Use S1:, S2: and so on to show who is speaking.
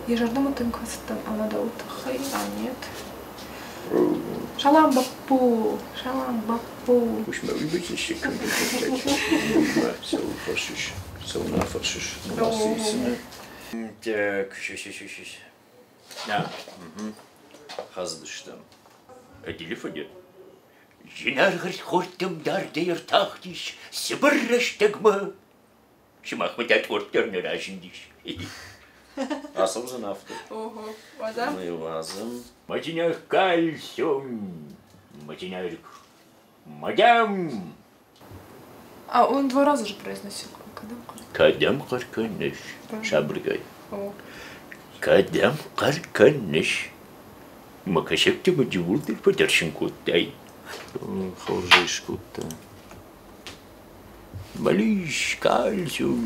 S1: Йӕ зӕрдӕмӕ тынг фӕцыдтӕн ӕмӕ дӕу тыххӕй, а нет. Салам, Баппу! Салам, Баппу!
S2: Хъус-ма, уый быцъыссы кӕнын Цӕуыл фӕрсыс? Цӕуыл нӕ фӕрсыс? Нымӕцы Так, щас. На, хӕцдыстӕм. Телефоне. Зынаргъ ӕрдхордтӕм дардӕй ӕртахтис цыбыр рӕстӕгмӕ. Сымахмӕ та къорд дӕр нӕ разындис. Ацӕудзӕн афтӕ.
S1: Ого, уадзӕм?
S2: Мы уадзӕм. Мадинах кальциум, Мадинах, мадам!
S1: А он два раза же произносил. Кӕдӕм хъӕр?
S2: Кӕдӕм хъӕр кӕныс? Сабыргай. Кӕдӕм хъӕр кӕныс? Мӕ кӕсӕгты мын иууылдӕр фӕтӕрсын кодтай. Хорзӕй скодта. Малиш, кальциум.